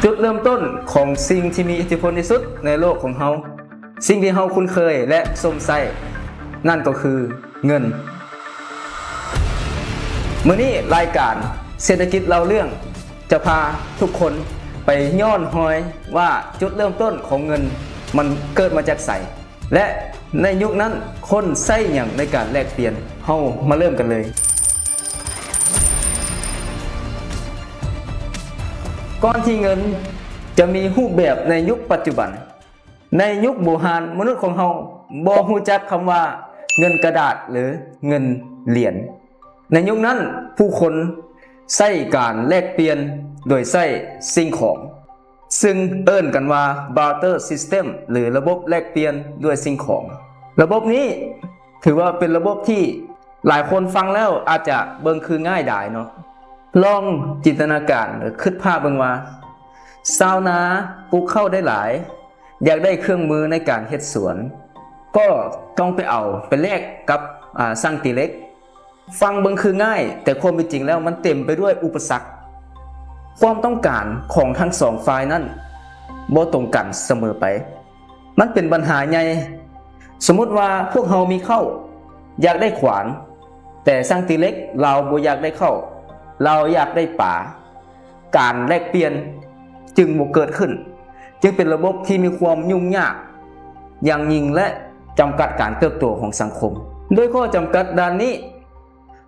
ຈຸດເລີ່ມຕົ້ນຂອງສິ່ງທີ່ມີອິດທິພົນທີ່ສຸດໃນໂລກຂອງເຮົາ, ສິ່ງທີ່ເຮົາຄຸ້ນເຄີຍ ແລະ ຊົມໃຊ້, ນັ້ນກໍຄືເງິນ. ມື້ນີ້ລາຍການເສດຖະກິດເລົ່າເລື່ອງ ຈະພາທຸກຄົນໄປຍ້ອນຮອຍວ່າຈຸດເລີ່ມຕົ້ນຂອງເງິນມັນເກີດມາຈາກໃສ ແລະ ໃນຍຸກນັ້ນຄົນໃຊ້ຫຍັງໃນການແລກປ່ຽນ? ເຮົາມາເລີ່ມກັນເລີຍ. ກ່ອນທີ່ເງິນຈະມີຮູບແບບໃນຍຸກປັດຈຸບັນ, ໃນຍຸກບູຮານ, ມະນຸດຂອງເຮົາບໍ່ຮູ້ຈັກຄຳວ່າເງິນກະດາດ ຫຼື ເງິນຫຼຽນ. ໃນຍຸກນັ້ນ, ຜູ້ຄົນໃຊ້ການແລກປ່ຽນໂດຍໃຊ້ສິ່ງຂອງ, ຊຶ່ງເອີ້ນກັນວ່າ barter system ຫຼື ລະບົບແລກປ່ຽນດ້ວຍສິ່ງຂອງ. ລະບົບນີ້ຖືວ່າເປັນລະບົບທີ່ຫຼາຍຄົນຟັງແລ້ວອາດຈະເບິ່ງຄືງ່າຍດາຍເນາະ. ລອງຈິນຕະນາການ ຫຼື ຄິດພາບເບິ່ງວ່າ ຊາວນາປູກເຂົ້າໄດ້ຫຼາຍ, ຢາກໄດ້ເຄື່ອງມືໃນການເຮັດສວນ, ກໍຕ້ອງໄປເອົາ ໄປແລກກັບ ອາ ຊ່າງຕີເຫຼັກ. ຟັງເບິ່ງຄືງ່າຍ, ແຕ່ຄວາມເປັນຈິງແລ້ວມັນເຕັມໄປດ້ວຍອຸປະສັກ. ຄວາມຕ້ອງການຂອງທັງສອງຝ່າຍນັ້ນບໍ່ຕົງກັນສະເໝີໄປ. ມັນເປັນບັນຫາໃຫຍ່. ສົມມຸດວ່າພວກເຮົາມີເຂົ້າ, ຢາກໄດ້ຂວານ, ແຕ່ຊ່າງຕີເຫຼັກລາວບໍ່ຢາກໄດ້ເຂົ້າ, ລາວຢາກໄດ້ປາ. ການແລກປ່ຽນຈຶ່ງບໍ່ເກີດຂຶ້ນ, ຈຶ່ງເປັນລະບົບທີ່ມີຄວາມຫຍຸ້ງຍາກຢ່າງຍິ່ງ ແລະ ຈຳກັດການເຕີບໂຕຂອງສັງຄົມ. ດ້ວຍຂໍ້ຈຳກັດດ້ານນີ້,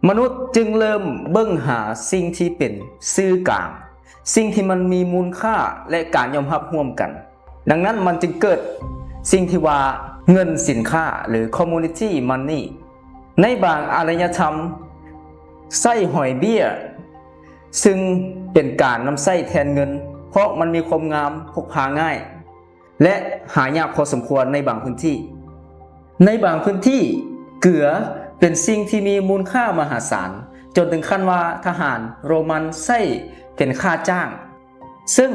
ມະນຸດຈຶ່ງເລີ່ມເບິ່ງຫາສິ່ງທີ່ເປັນສື່ກາງ, ສິ່ງທີ່ມັນມີມູນຄ່າ ແລະ ການຍອມຮັບຮ່ວມກັນ. ດັ່ງນັ້ນມັນຈຶ່ງເກີດສິ່ງທີ່ວ່າເງິນສິນຄ້າ ຫຼື commodity money. ໃນບາງອາລະຍະທຳໃຊ້ຫອຍເບ້ຍ, ຊຶ່ງເປັນການນຳໃຊ້ແທນເງິນ ເພາະມັນມີຄວາມງາມ, ພົກພາງ່າຍ ແລະ ຫາຍາກພໍສົມຄວນໃນບາງພື້ນທີ່. ໃນບາງພື້ນທີ່, ເກືອເປັນສິ່ງທີ່ມີມູນຄ່າມະຫາສານ, ຈົນເຖິງຂັ້ນວ່າທະຫານໂຣມັນໃຊ້ເປັນຄ່າຈ້າງ, ຊຶ່ງ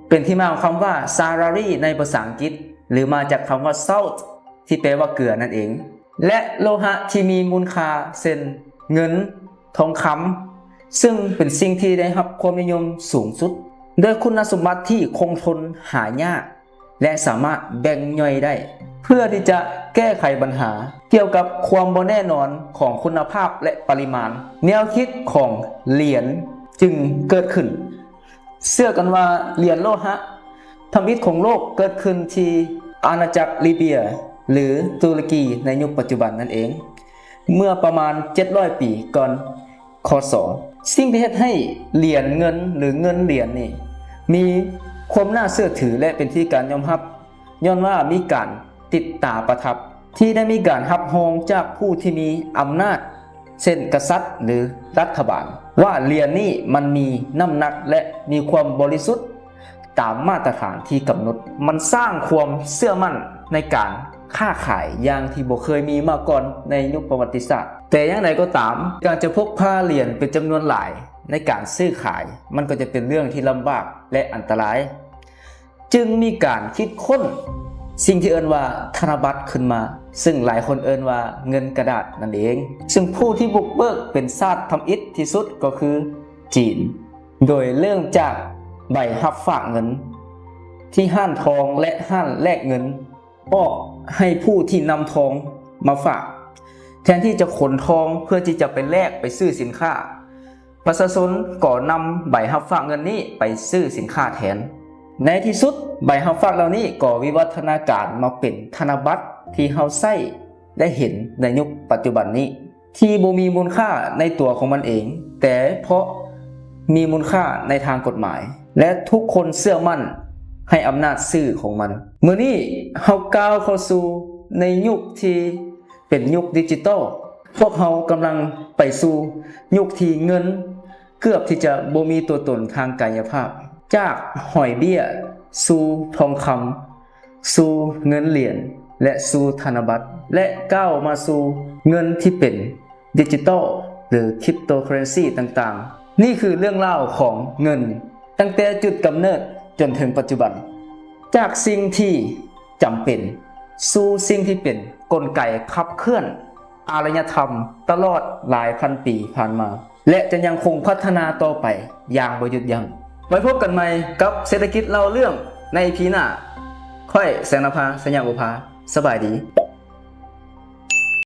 ເປັນທີ່ມາຂອງຄຳວ່າ salary ໃນພາສາອັງກິດ ຫຼື ມາຈາກຄຳວ່າ salt ທີ່ແປວ່າເກືອນັ້ນເອງ ແລະ ໂລຫະທີ່ມີມູນຄ່າ ເຊັ່ນ ເງິນ, ທອງຄຳ, ຊຶ່ງເປັນສິ່ງທີ່ໄດ້ຮັບຄວາມນິຍົມສູງສຸດ ດ້ວຍຄຸນະສົມບັດທີ່ຄົງທົນ, ຫາຍາກ ແລະ ສາມາດແບ່ງຍ່ອຍໄດ້. ເພື່ອທີ່ຈະແກ້ໄຂບັນຫາກ່ຽວກັບຄວາມບໍ່ແນ່ນອນຂອງຄຸນນະພາບ ແລະ ປະລິມານ, ແນວຄິດຂອງຫຼຽນຈຶ່ງເກີດຂຶ້ນ. ເຊື່ອກັນວ່າຫຼຽນໂລຫະທຳອິດຂອງໂລກເກີດຂຶ້ນທີ່ອານາຈັກລີເບຍ ຫຼື ຕຸລະກີໃນຍຸກປັດຈຸບັນນັ້ນເອງ, ເມື່ອປະມານເຈັດຮ້ອຍປີກ່ອນ ຄ.ສ. ສິ່ງທີ່ເຮັດໃຫ້ຫຼຽນເງິນ ຫຼື ເງິນຫຼຽນນີ້ມີຄວາມໜ້າເຊື່ອຖື ແລະ ເປັນທີ່ການຍອມຮັບ ຍ້ອນວ່າມີການຕິດຕາປະທັບ ທີ່ໄດ້ມີການຮັບຮອງຈາກຜູ້ທີ່ມີອຳນາດ ເຊັ່ນ ກະສັດ ຫຼື ລັດຖະບານ ວ່າຫຼຽນນີ້ມັນມີນ້ຳໜັກ ແລະ ມີຄວາມບໍລິສຸດຕາມມາດຕະຖານທີ່ກຳນົດ. ມັນສ້າງຄວາມເຊື່ອໝັ້ນໃນການຄ້າຂາຍຢ່າງທີ່ບໍ່ເຄີຍມີມາກ່ອນໃນຍຸກປະຫວັດຕິສາດ. ແຕ່ຢ່າງໃດກໍຕາມ, ການຈະພົກພາຫຼຽນເປັນຈຳນວນຫຼາຍໃນການຊື້ຂາຍ ມັນກໍຈະເປັນເລື່ອງທີ່ລຳບາກ ແລະ ອັນຕະລາຍ. ຈຶ່ງມີການຄິດຄົ້ນສິ່ງທີ່ເອີ້ນວ່າທະນະບັດຂຶ້ນມາ, ຊຶ່ງຫຼາຍຄົນເອີ້ນວ່າເງິນກະດາດນັ້ນເອງ, ຊຶ່ງຜູ້ທີ່ບຸກເບີກເປັນຊາດທຳອິດທີ່ສຸດກໍຄືຈີນ, ໂດຍເລີ່ມຈາກໃບຮັບຝາກເງິນທີ່ຮ້ານທອງ ແລະ ຮ້ານແລກເງິນ ອອກໃຫ້ຜູ້ທີ່ນຳທອງມາຝາກ, ແທນທີ່ຈະຂົນທອງເພື່ອທີ່ຈະໄປແລກໄປຊື້ສິນຄ້າ, ປະຊາຊົນກໍນຳໃບຮັບຝາກເງິນນີ້ໄປຊື້ສິນຄ້າແທນ. ໃນທີ່ສຸດ, ໃບຮັບຝາກເຫຼົ່ານີ້ກໍວິວັດທະນາການມາເປັນທະນະບັດທີ່ເຮົາໃຊ້ ແລະ ເຫັນໃນຍຸກປັດຈຸບັນນີ້, ທີ່ບໍ່ມີມູນຄ່າໃນຕົວຂອງມັນເອງ, ແຕ່ເພາະມີມູນຄ່າໃນທາງກົດໝາຍ ແລະ ທຸກຄົນເຊື່ອໝັ້ນໃຫ້ອຳນາດຊື່ຂອງມັນ. ມື້ນີ້ເຮົາກ້າວເຂົ້າສູ່ໃນຍຸກທີ່ເປັນຍຸກດິຈິຕອນ. ພວກເຮົາກຳລັງໄປສູ່ຍຸກທີ່ເງິນເກືອບທີ່ຈະບໍ່ມີຕົວຕົນທາງກາຍະພາບ. ຈາກຫອຍເບ້ຍສູ່ທອງຄຳ, ສູ່ເງິນຫຼຽນ ແລະ ສູ່ທະນະບັດ ແລະ ກ້າວມາສູ່ເງິນທີ່ເປັນດິຈິຕອນ ຫຼື cryptocurrency ຕ່າງໆ. ນີ້ຄືເລື່ອງລາວຂອງເງິນ ຕັ້ງແຕ່ຈຸດກຳເນີດຈົນເຖິງປັດຈຸບັນ, ຈາກສິ່ງທີ່ຈຳເປັນ ສູ່ສິ່ງທີ່ເປັນກົນໄກຂັບເຄື່ອນອາລະຍະທຳຕະຫຼອດຫຼາຍພັນປີຜ່ານມາ ແລະ ຈະຍັງຄົງພັດທະນາຕໍ່ໄປຢ່າງບໍ່ຢຸດຢັ້ງ. ໄວ້ພົບກັນໃໝ່ກັບເສດຖະກິດເລົ່າເລື່ອງໃນອີພີໜ້າ. ຂ້ອຍແສງນຳພາ ໄຊຍະບຸບພາ. ສະບາຍດີ.